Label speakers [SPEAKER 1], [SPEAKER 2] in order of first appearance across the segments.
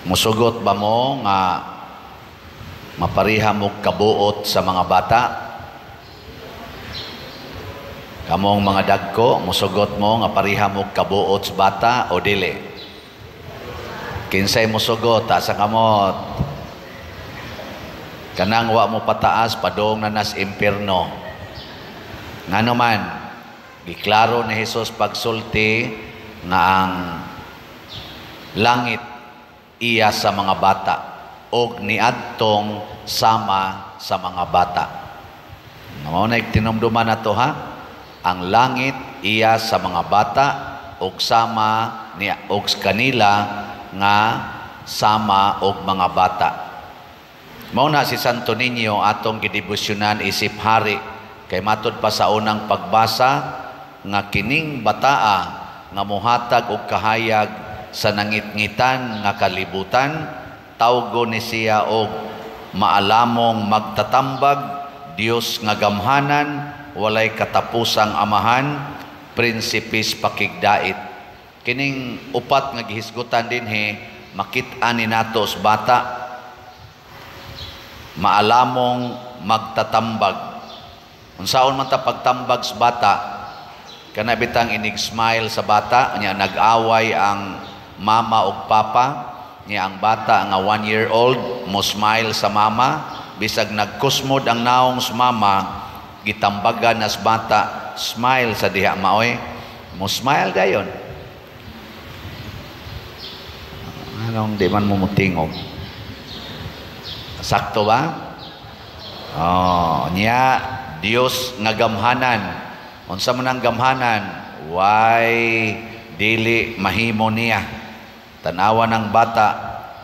[SPEAKER 1] Musugot ba mo nga mapariha mo kabuot sa mga bata? Kamong mga dagko, musugot mo nga pariha mo kabuot sa bata o dili? Kinsay musugot, taas ang kamot. Kanang wa mo pataas, padong na nas impierno. Ngano man, giklaro ni Jesus pagsulti nga ang langit iya sa mga bata og niadtong sama sa mga bata. Mao na tinumduman nato, ha. Ang langit iya sa mga bata og sama ni og kanila nga sama og mga bata. Mao na si Santo Niño atong gidebosyonan isip hari kay matud pa sa unang pagbasa nga kining bataa nga mohatag og kahayag sa nangitngitan nga kalibutan, tawgo ni siya og maalamong magtatambag, Dios nga gamhanan, walay katapusang Amahan, Prinsipes pakigdait. Kining upat nga gihisgutan dinhi makit-an ni nato sa bata. Maalamong magtatambag. Unsaon man ta pagtambag sa bata? Kana bitang inig smile sa bata, nya nag-away ang mama ug papa, nya ang bata nga 1 year old mo smile sa mama, bisag nagkusmod ang naong sa mama, gitambagan nas bata, "Smile sa diha, maoy." Mo smile dayon. Anong di man mo mutingog? Sakto ba? Oh, nya Dios nga gamhanan. Unsa man ang gamhanan? Why dili mahimo niya? Tanawa ng bata,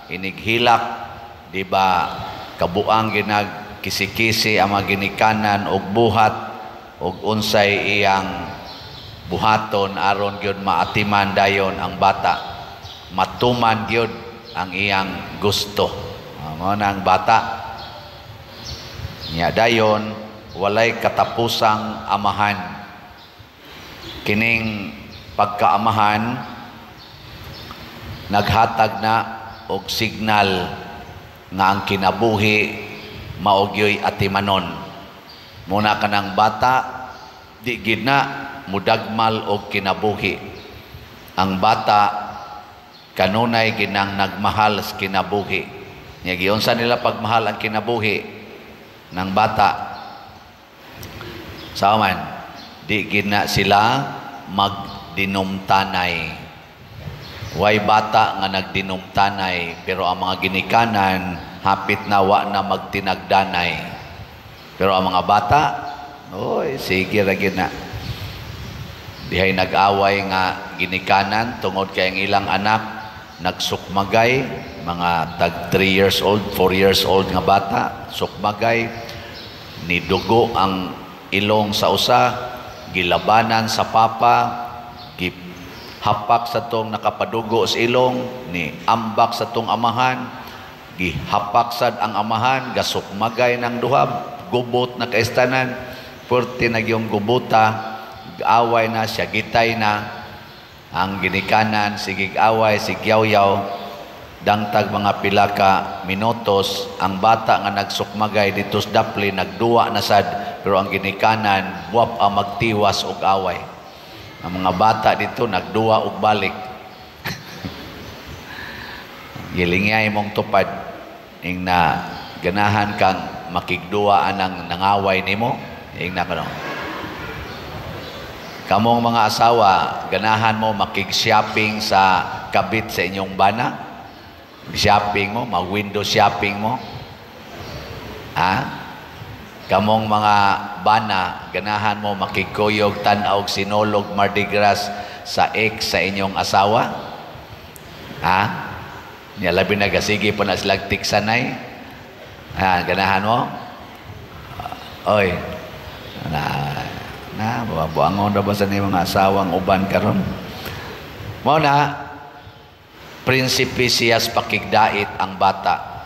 [SPEAKER 1] inighilak, di ba? Kabuang ginag kisi-kisi ang mga ginikanan og buhat og unsay iyang buhaton aron gyud maatiman dayon ang bata. Matuman gyud ang iyang gusto. Mao na ang bata. Nya dayon walay katapusang Amahan. Kining pagkaamahan naghatag na og signal nga ang kinabuhi mao gyoy atimanon. Muna kanang bata di gid na mudagmal og kinabuhi. Ang bata kanunay ginang nagmahal sa kinabuhi. Nya giunsa nila pagmahal ang kinabuhi ng bata? Sao man, di gid na sila magdinumtanay. Way bata nga nagdinumtanay, pero ang mga ginikanan hapit na wa na magtinagdanay. Pero ang mga bata, oy, sige ra gid na. Dihay nag-away nga ginikanan tungod kay ang ilang anak nagsukmagay, mga tag 3 years old, 4 years old nga bata, sukmagay, nidugo ang ilong sa usa, gilabanan sa papa, gihapak sa tong nakapadugo sa ilong, ni ambak sa tong amahan, gihapak sad ang amahan, gasukmagay ng duha, gubot na kaistanan, purti na yung gubuta, away na siya, gitay na ang ginikanan, sigig away, sigyaw-yaw, dangtag mga pila ka minutos, ang bata nga nagsukmagay dito sa dapli, nagduwa na sad, pero ang ginikanan, buwap ang magtiwas og away. Ang mga bata dito, nagduwa og balik. Gilingay mong tupad, ing na ganahan kang makigduwa anang nangaway nimo, ing na kano. Kamong mga asawa, ganahan mo makig-shopping sa kabit sa inyong bana? Shopping mo, mag-window shopping mo? Ha? Kamong mga bana, ganahan mo makikuyog tan-aw sinulog Mardi Gras sa ex sa inyong asawa? Ha? Nya labi na gasigi pa na silang tiksanay? Ha, ganahan mo? Oy, na na buangon ra ba sa ni mga asawang uban karon? Mao na prinsipe siyas pakigdait ang bata.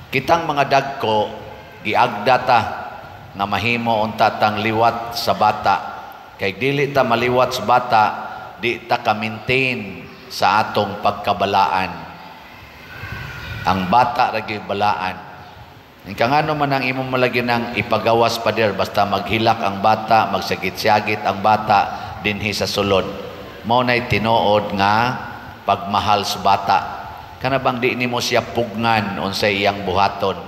[SPEAKER 1] Kitang mga dagko giagda ta nga mahimo unta tang liwat sa bata. Kay dili ta maliwat sa bata, di ta ka-maintain sa atong pagkabalaan. Ang bata ra gyud balaan. Kangano man ang imong malagi nang ipagawas, pader, basta maghilak ang bata, magsagit-syagit ang bata dinhi sa sulod. Mao nay tinuod nga pagmahal sa bata. Kana bang di nimo siya pugngan unsay iyang buhaton.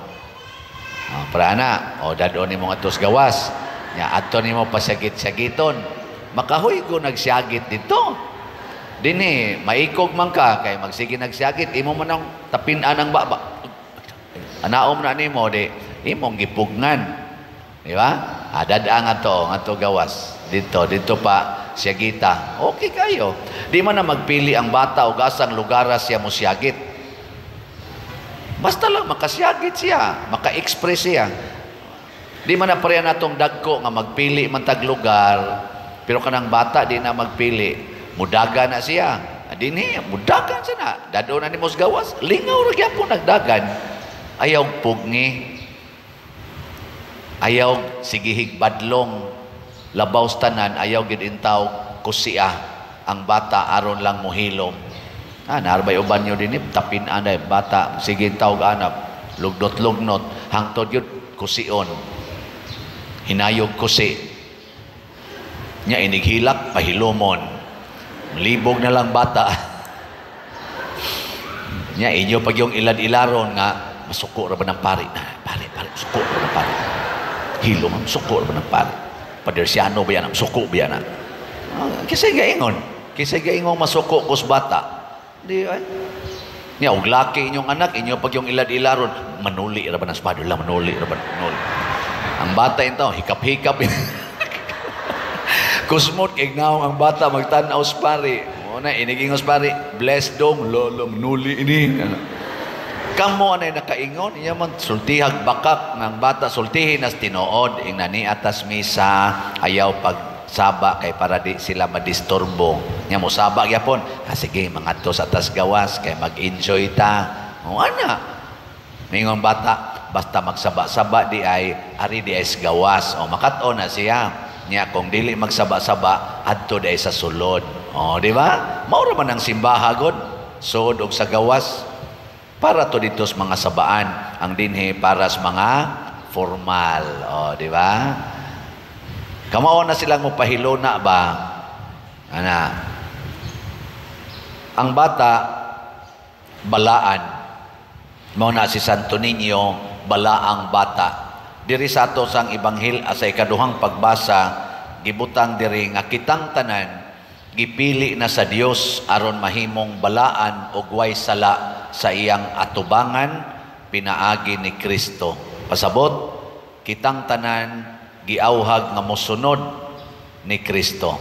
[SPEAKER 1] Oh, para ana, o dad-on nimo ngadto sa gawas. Nya adto nimo pasagit-sagiton. Makahuy ko nagsyagit dito. Dinhi maikog man ka kay magsige nagsyagit, imo man ang tapin-an ang baba. Anaom na nimo di imong gipugngan. Di ba? Ah, dad-a ngadto, ngadto gawas. Dito, dito pa siyagita. Okay kayo. Di man na magpili ang bata og asang lugar siya mosyagit. Basta lang makasyagit siya, maka-express siya. Di man na pareha natong dagko nga magpili man tag lugar, pero kanang bata di na magpili. Mudaga na siya. Dinhi, mudagan sa na. Dad-on na nimo sa gawas, lingaw ra gyapon nagdagan. Ayaw pugni. Ayaw sigihig badlong. Labaw sa tanan, ayaw gid intaw kusia ang bata aron lang mohilom. Ah, naarbay uban nyo din, tapin anay bata, sige tawag anap, lugdot-lugnot, hangtod yun, kusion. Hinayog kusi. Nya inighilak, pahilomon. Libog na lang bata. Nya inyo pag yung ilad-ilaron nga, masuko ra ba ng pari? Ah, pare, pare, suko ra ba ng pari? Hilom, suko ra ba ng pari? Padersiano ba yan? Suko ba yan? Ah, kisay gaingon. Kisay gaingon masuko kus bata. Di ay. Nya og laki inyong anak, inyo pag yung ilad-ilaron, manuli ra ba ng espada lang, manuli ra ba, manuli. Ang bata ito, hikap-hikap. Kusmot kay naong ang bata magtan-aw sa pari. Mo na inigingos pari, bless dong lolo manuli ini. Kamo anay nakaingon, inya man sultihag bakak ng bata, sultihin nas tinuod ing nani atas misa, ayaw pagsaba kay para di sila madisturbo. Nya mosaba gyapon, ah, sige mangadto sa tas gawas kay mag-enjoy ta. O ana. Mingon bata, basta magsaba-saba di ay ari di ay sa gawas. O makat-on na siya. Nya kung dili magsaba-saba adto di ay sa sulod. O di ba? Mao ra man ang simbaha god, sud og sa gawas. Para to dito sa mga sabaan, ang dinhi para sa mga formal. O, di ba? Kamao na silang mopahilona ba? Ana. Ang bata, balaan. Mao na si Santo Niño, balaang bata. Diri sa ato sang Ibanghil sa ikaduhang pagbasa, gibutang diri nga kitang tanan gipili na sa Dios aron mahimong balaan og way sala sa iyang atubangan pinaagi ni Kristo. Pasabot, kitang tanan giawhag nga mosunod ni Kristo.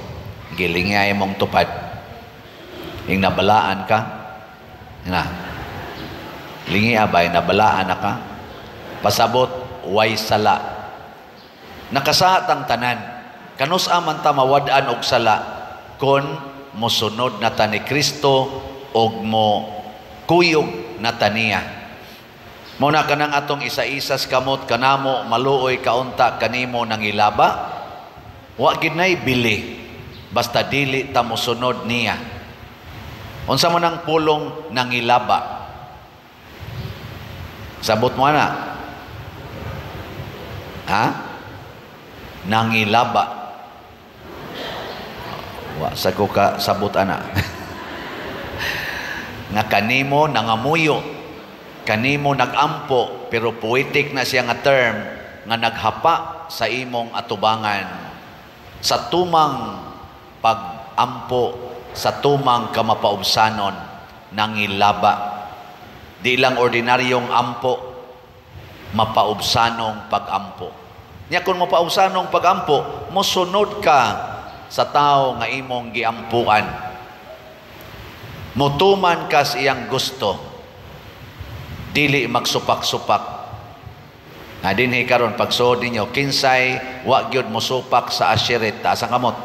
[SPEAKER 1] Gilingay mong tupad. Ing nabalaan ka, na. Lingi abay, nabalaan na ka. Pasabot, way sala. Nakasahat ang tanan. Kanus man ta mawad-an og sala kon mosunod na ta ni Kristo og mo kuyog na ta niya. Mao na kanang atong isa-isas kamot kanamo maluoy kaunta kanimo nangilaba, wa gid nay bili basta dili ta mosunod niya. Unsa man ang pulong nangilaba? Sabot mo ana. Ha? Nangilaba. Wa sa ko ka sabot ana. Nga kanimo nangamuyo, kanimo nagampo, pero poetic na siya nga term nga naghapa sa imong atubangan sa tumang pagampo, sa tumang kamapaubsanon, nangilaba. Di lang ordinaryong ampo, mapaubsanong pagampo. Nya kung mapaubsanong pagampo, mosunod ka sa tao nga imong giampuan. Mutuman ka sa iyang gusto. Dili magsupak-supak. Na dinhi karon pagsuod ninyo, kinsay wa gyud mosupak sa ashiret, taas ang kamot.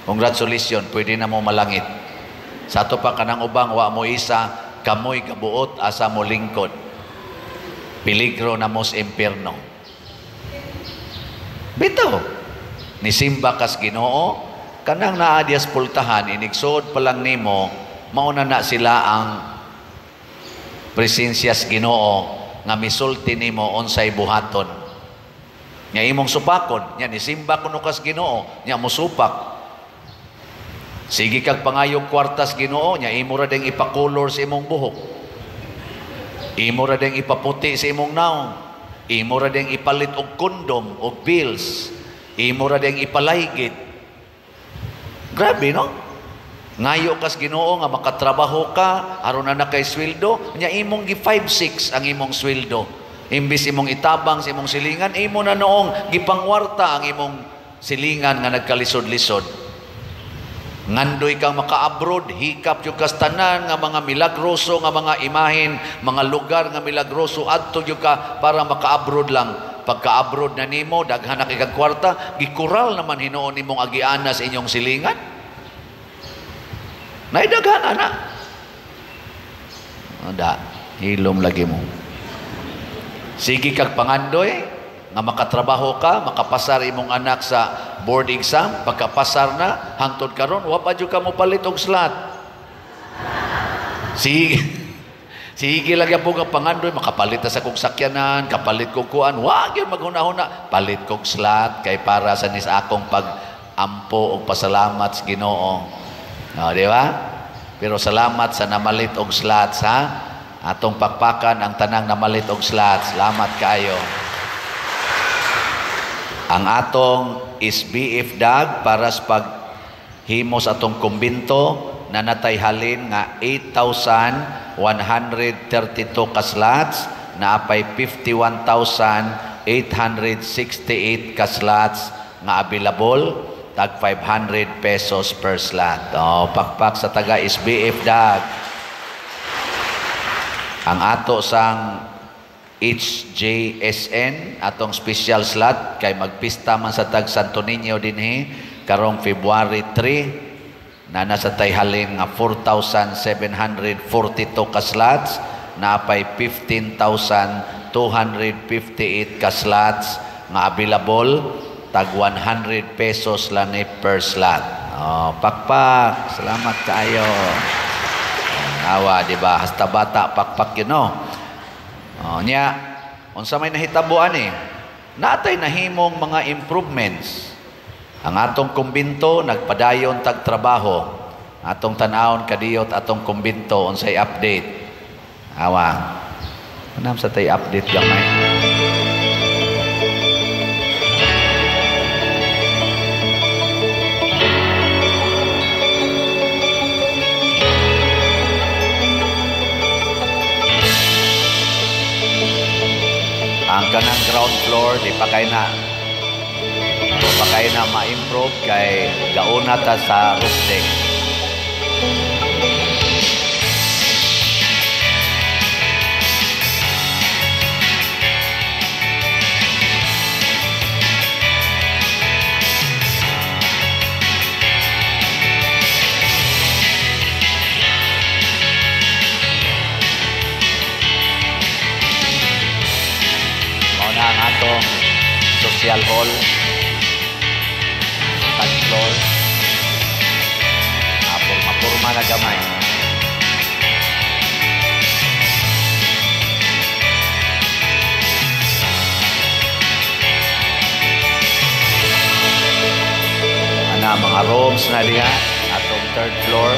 [SPEAKER 1] Congratulations, pwede na mo malangit. Sa ato pa kanang ubang wa mo isa, kamoy kabuot asa mo lingkod. Peligro na mos impierno. Bitaw. Nisimba kas Ginoo, kanang naa dias pultahan, inigsuod pa lang nimo, mauna na sila ang Presensya sa Ginoo nga misulti nimo unsay buhaton. Nya imong supakon, nya nisimba kuno kas Ginoo, nya musupak. Sige kag pangayog kwartas Ginoo, nya imo ra ding ipakolor sa imong buhok. Imo ra ding ipaputi sa imong naong. Imo ra ding ipalit og kondom og pills. Imo ra ding ipalaygit. Grabe, no? Ngayo kas Ginoo nga makatrabaho ka, aron na kay sweldo, nya imong gi 5-6 ang imong sweldo. Imbis imong itabang sa imong silingan, imo na noong gipangwarta ang imong silingan nga nagkalisod-lisod. Ngandoy kang maka-abroad, hikap yung kas tanan nga mga milagroso nga mga imahin, mga lugar nga milagroso, adto yung ka para maka-abroad lang. Pagka-abroad na nimo, daghan na kay kag kwarta, gikural naman hinuon nimong agiana sa inyong silingan. Naidaghan ana. Ada, hilom lagi mo. Sige kag pangandoy nga makatrabaho ka, makapasar imong anak sa board exam, pagkapasar na hangtod karon wa pa jud ka mopalit og slot. Sige. Sige lang po nga pangandoy, makapalit na sa kong sakyanan, kapalit kog kuan, wa gyud maghuna-huna, palit kog slot kay para sa nis akong pag-ampo og pasalamat sa Ginoo. No, di ba? Pero salamat sa namalit og slots, ha? Atong pakpakan ang tanang namalit og slots. Salamat kaayo. Ang atong SBF DAG para sa paghimos atong kumbinto na natay halin nga 8,132 ka slots, na apay 51,868 ka slots nga available, tag 500 pesos per slot. Oh, pakpak sa taga SBF DAG. Ang ato sang HJSN, atong special slot kay magpista man sa tag Santo Niño dinhi karong February 3, na nasa tay halin nga 4,742 ka slots, na apay 15,258 ka slots nga available, tag 100 pesos lang ni per slot. Oh, pakpak, salamat kaayo. Awa, di ba? Hasta bata pakpak yun, no? Oh, nya, unsa may nahitabuan eh? Naatay nahimong mga improvements. Ang atong kumbinto nagpadayon tag trabaho. Atong tan-awon kadiyot atong kumbinto unsay update. Awa. Unam sa tay update gamay. Ang kanang ground floor di pa kay na ma-improve kay gauna ta sa roof deck. Atong social hall, third floor, porma-porma na gamay. Ana mga rooms na diha atong third floor,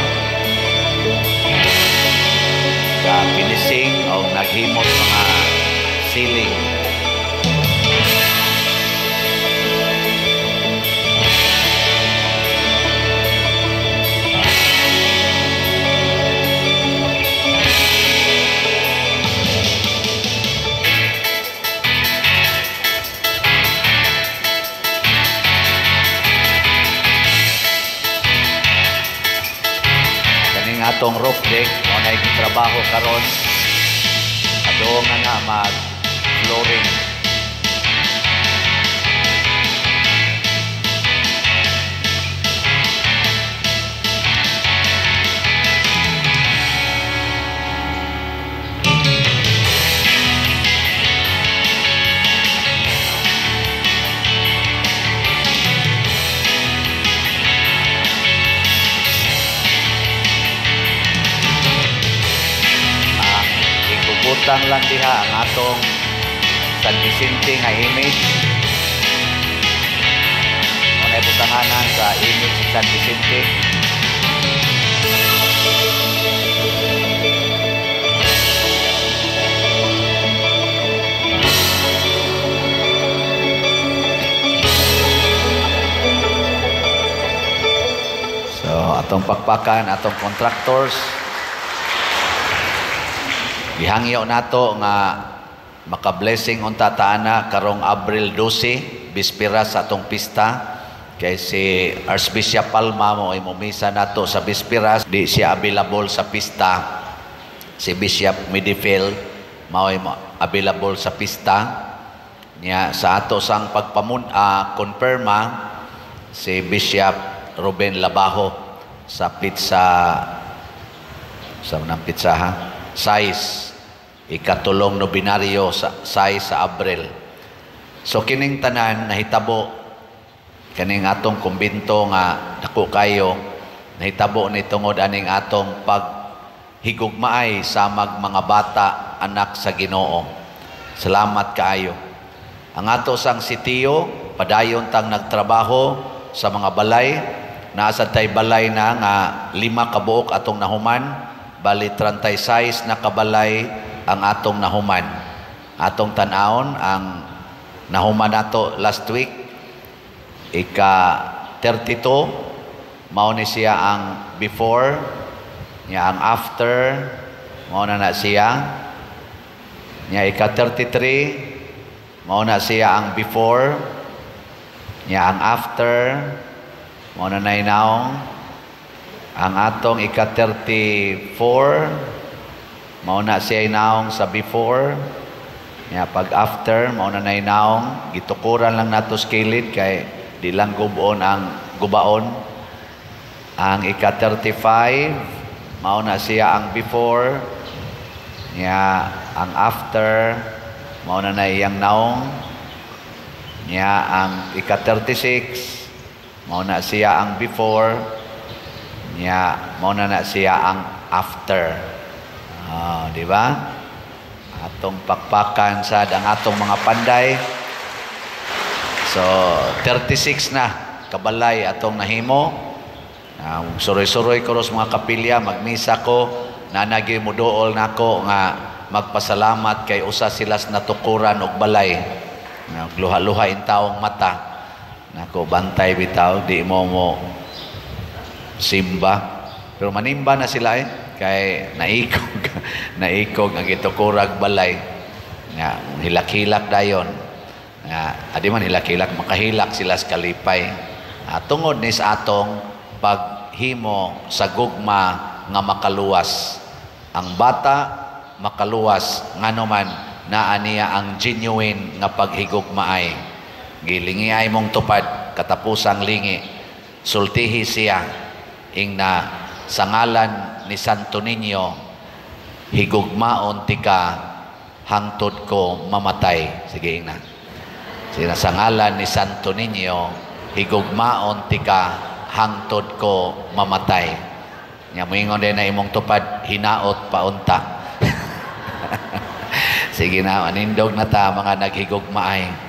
[SPEAKER 1] ka finishing o naghimot mga ceiling. Atong roof deck mo na trabaho karon, adto nga na mag flooring. Ibutang lang diha ang atong San Vicente nga image. Muna ibutanganan sa image ni San Vicente. So, atong pakpakan, atong contractors, gihangyo nato nga maka-blessing unta ta ana karong Abril 12, bispiras sa atong pista. Kay si Archbishop Palma mo ay mumisa nato sa bispiras, di siya available sa pista. Si Bishop Midifel mao ay available sa pista. Nya sa ato sang pagpamun confirma si Bishop Ruben Labajo sa pizza, sa nang pizza ha, size ikatulong nobinaryo sa size sa Abril. So kining tanan nahitabo kaning atong kumbinto nga dako kayo, nahitabo ni tungod aning atong paghigugmaay samag mga bata anak sa Ginoo. Salamat kaayo. Ang ato sang sitiyo padayon tang nagtrabaho sa mga balay. Naa sad tay balay na nga 5 ka buok atong nahuman, bali 36 na kabalay ang atong nahuman. Atong tan-awon ang nahuman nato last week, ika 32, mao ni siya ang before, nya ang after, mao na na siya. Nya ika 33, mao na siya ang before, nya ang after, mao na nainaong. Ang atong ika 34, mao na siya inaong sa before, nya pag after, mao na nainaong. Gitukuran lang nato sa kilid kay di lang gubon ang gubaon. Ang ika 35, mao na siya ang before, nya ang after, mao na na iyang naong. Nya ang ika 36, mao na siya ang before, nya mao na na siya ang after. Di ba? Atong pakpakan sad ang atong mga panday. So 36 na kabalay atong nahimo. Suroy-suroy ko ros mga kapilya, magmisa ko, nanagi muduol nako nga magpasalamat kay usa sila sa natukuran og balay. Nagluha-luha in taong mata. Nako bantay bitaw, di mo mo simba. Pero manimba na sila kay naikog, naikog ang gitukurag balay. Nga hilak-hilak dayon. Nga adi man hilak-hilak, makahilak sila sa kalipay. Tungod ni sa atong paghimo sa gugma nga makaluwas. Ang bata makaluwas ngano man naa niya ang genuine nga paghigugmaay. Gilingi ay mong tupad katapusang lingi. Sultihi siya ingna sa ngalan ni Santo Niño, higugmaon tika hangtod ko mamatay. Sige ingna. Sige, sa ngalan ni Santo Niño, higugmaon tika hangtod ko mamatay. Nya moingon din na imong tupad, hinaot paunta. Sige na, anindog na ta mga naghigugmaay.